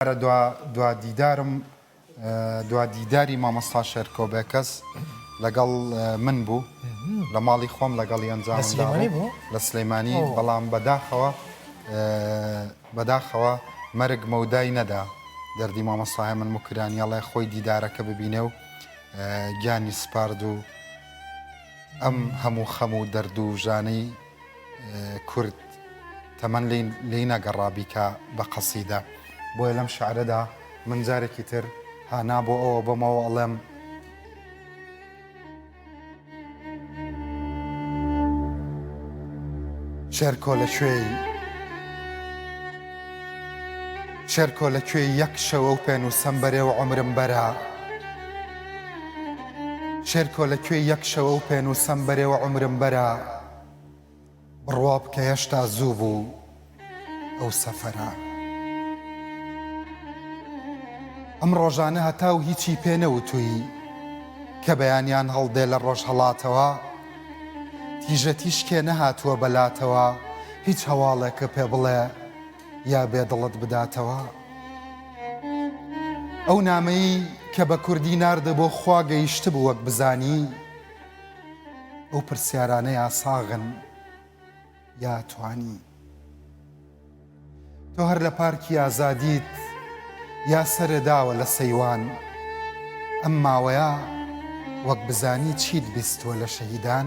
دوا دوا دیدارم دوا دیداری مامۆستا شێرکۆ بێکەس لەگەڵ من بوو لە ماڵی خۆم لەگەڵی ئەنجامم دابوو لە سلێمانی بەڵام بەداخەوە بەداخەوە مەرگ مەودای نەدا دەردی مامۆستا هێمن موکرانی ئەڵێ خۆی دیدارەکە ببینێ و گیانی سپارد و ئەم هەموو خەم و دەرد و ژانەی کورد تەمەن لێی نەگەڕا بیکا بە قەسیدە. بۆیە لەم شیعرەدا من جارێکی تر هانا بۆ ئەوە بەمەوە ئەڵێم. شێرکۆ لە کوێی؟ شێرکۆ لە کوێی یەک شەوە و پێنووسەم بەرێ و عومرم بەرە. شێرکۆ لە کوێی یەک شەوە و پێنووسەم بەرێ و عومرم بەرە. بڕوا بکە هێشتا زوو بوو ئەو سەفەرە. ئەم ڕۆژانە هەتاو هیچی پێ نەوتووی کە بەیانیان هەڵدێ لە ڕۆژهەڵاتەوە تیژە تیشکێ نەهاتووە بەلاتەوە هیچ هەواڵێکە پێ بڵێ یا بێ دڵت بداتەوە ئەو نامەی کە بە کوردی ناردە بۆ خوا گەیشتبوو وەک بزانی ئەو پرسیارانە یا ساغن یا توانی. تۆ هەر لە پارکی ئازادیت یا سەرێ داوە لە سەیوان ئەم ماوەیە وەک بزانی چیت بیستووە لە شەهیدان؟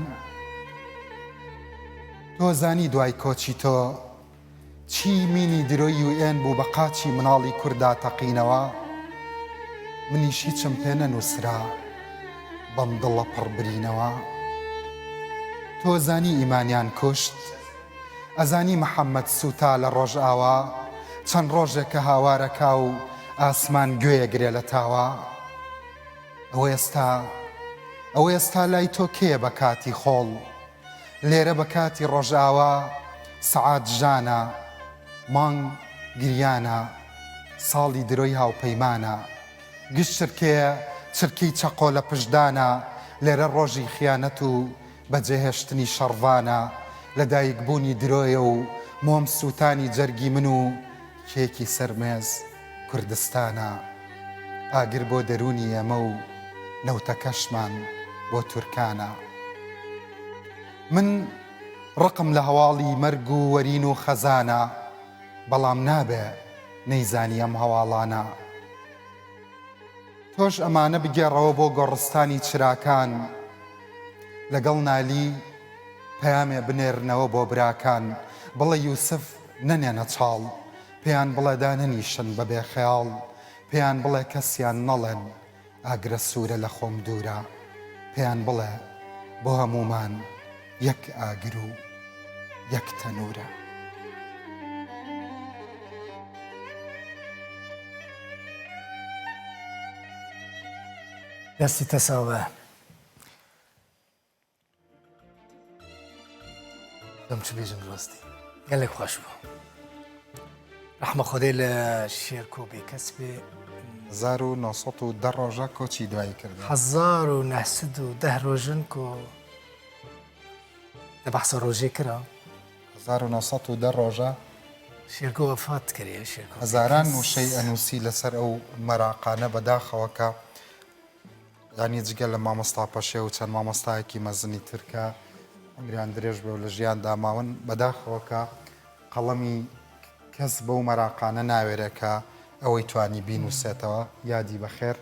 تۆ زانی دوای کۆچی تۆ چی مینی درۆی یوئێن بوو بە قاچی مناڵی کوردا تەقینەوە؟ منیش هیچم پێ نەنووسرا بەم دڵە پڕ برینەوە. تۆ زانی ئیمانیان کوشت؟ ئەزانی محەمەد سووتا لە ڕۆژئاوا؟ چەند ڕۆژێکە هاوارەکا و ئاسمان گوێیەگرێ لە تاوا. ئەوە ئێستا ئەوە ئێستا لای تۆ کێیە بە کاتی خۆڵ؟ لێرە بە کاتی ڕۆژئاوا سەعات ژانە، مانگ گریانە، ساڵی درۆی هاوپەیمانە، گشت چرکەیە چرکەی چەقۆ لە پشتدانە، لێرە ڕۆژی خیانەت و بەجێهێشتنی شەڕڤانە، لەدایکبوونی درۆیە و مۆم سووتانی جەرگی من و کێکی سەر مێز کوردستانە. ئاگر بۆ دەروونی ئێمە و نەوتەکەشمان بۆ تورکانە. من ڕقم لە هەواڵی مەرگ و وەرین و خەزانە، بەڵام نابێ نەیزانی ئەم هەواڵانە. تۆش ئەمانە بگێڕەوە بۆ گۆڕستانی چراکان، لەگەڵ نالی پەیامێ بنێرنەوە بۆ براکان، بڵێ یوسف نەنێنە چاڵ، پێیان بڵێ دانەنیشن بە بێ خەیاڵ، پێیان بڵێ کەسیان نەڵێن ئاگرە سوورە لە خۆم دوورە، پێیان بڵێ بۆ هەموومان یەک ئاگر و یەک تەنوورە. دەستی تە ساغ بێ. دەم چ بێژم ڕاستی گەلێک خۆش بوو ڕەحمە خودێ لە شێرکۆ بێکەس بێ 1910 ڕۆژە کۆچی دوایی کرد 1910 ڕۆژن کۆ لە بەحسە ڕۆژێ کرا 1910 ڕۆژە شێرکۆ وەفات کرێ شێرکۆ هەزاران وشەی ئەنووسی لەسەر ئەو مەراقانە بەداخەوە کە یانی جگە لە مامۆستا پەشێو و چەند مامۆستایەکی مەزنی تر کە عومریان درێژ بێ و لە ژیاندا ماون، بەداخەوە کە قەڵەمی کەس بەو مەراقانە ناوێرێ کە ئەوەی توانی بینووسێتەوە. یادی بەخێر.